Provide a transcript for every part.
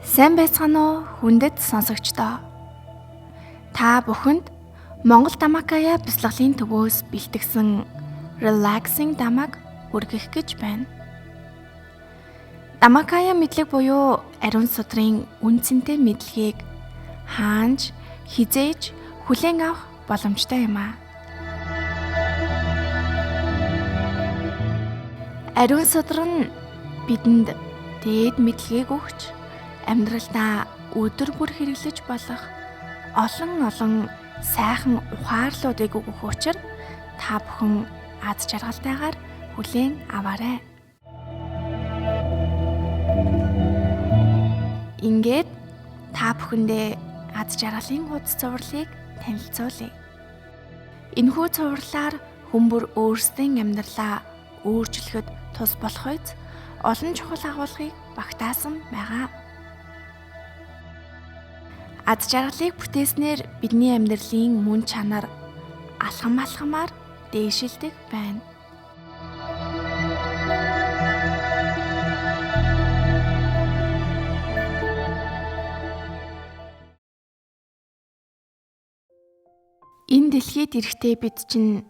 Сайн байцгаана уу хүндэт сонсогчдоо. Та бүхэнд Монгол Дамакая бясалгалын төвөөс бэлтгэсэн Relaxing Дамаг хүргэх гэж байна. Дамакая мэдлэг буюу ариун судрын үн цэнтэй мэдлэгийг хаанч хизээж хүлээн авах боломжтой юм аа. Ариун судар нь бидэнд дээд мэдлэгийг өгч амьдралдаа өдөр бүр хэрэглэж болох олон олон сайхан ухаарлуудыг өгөх учир та бүхэн аз жаргалтайгаар хүлээн аваарай. Ингээд та бүхэндээ аз жаргалын хуудас цувралыг танилцуулъя. Энэхүү цувралаар хүн бүр өөрсдийн амьдралаа өөрчлөхөд тус болох үз олон чухал агуулгыг багтаасан байгаа. Аз жаргалыг бүтээснээр бидний амьдралын мөн чанар алхам алхамаар дээшилдэг байна. Энэ дэлхийд ирэхдээ бид чинь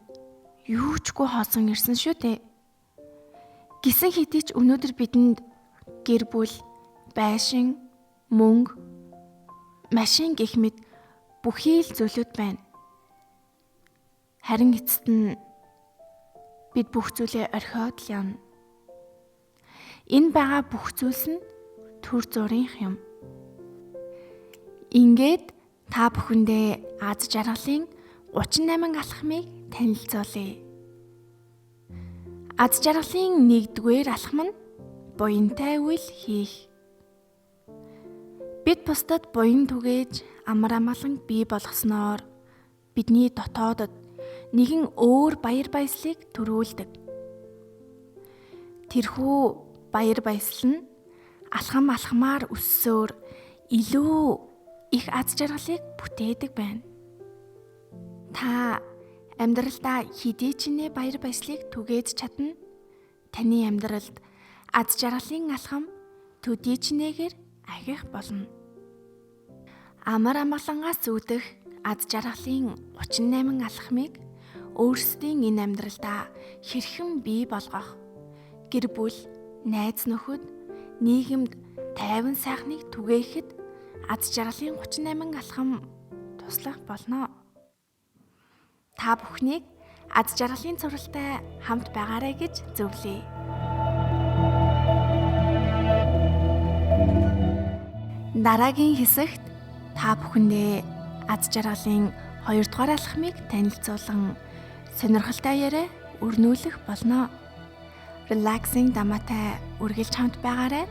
юу ч гүй хоосон ирсэн шүү дээ. Гисэн хэдий ч өнөөдөр бидэнд гэр бүл, байшин, мөнгө, машин гэх мэт бүхий л зүйлүүд байна. Харин эцэст нь бид бүх зүйлээ орхиод л явна. Энэ байгаа бүх зүйлс нь төр зурынх юм. Ингээд та бүхэндээ аз жаргалын 38 алхмыг танилцуулъя. Аз жаргалын 1-р алхам нь буянтай үйл хийх. Бид бусдад буян түгээж амар амгалан бий болгосноор бидний дотоодод нэгэн өөр баяр баясгалыг төрүүлдэг. Тэрхүү баяр баясгал нь алхам алхмаар өссөөр илүү их аз жаргалыг бүтээдэг байна. Та амьдралдаа хэдий ч нэ баяр баясгалыг түгээж чадна. Таны амьдралд аз жаргалын алхам төдий ч нэгээр ахих болно. Амар амгалангаас үүдэх аз жаргалын 38 алхмыг өөрсдийн энэ амьдралдаа хэрхэн бий болгох, гэр бүл, найз нөхөд, нийгэмд тайван сайхныг түгээхэд аз жаргалын 38 алхам туслах болно. Та бүхнийг аз жаргалын цувралтай хамт байгаарай гэж зөвлөе. Дараагийн хэсэгт та бүхэндээ аз жаргалын 2-р алхмыг танилцуулан сонирхолтой яриа өрнүүлэх болно. Relaxing Даматай үргэлж хамт байгаарай.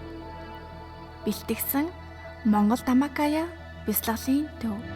Бэлтгэсэн Монгол Дамакая бясалгалын төв.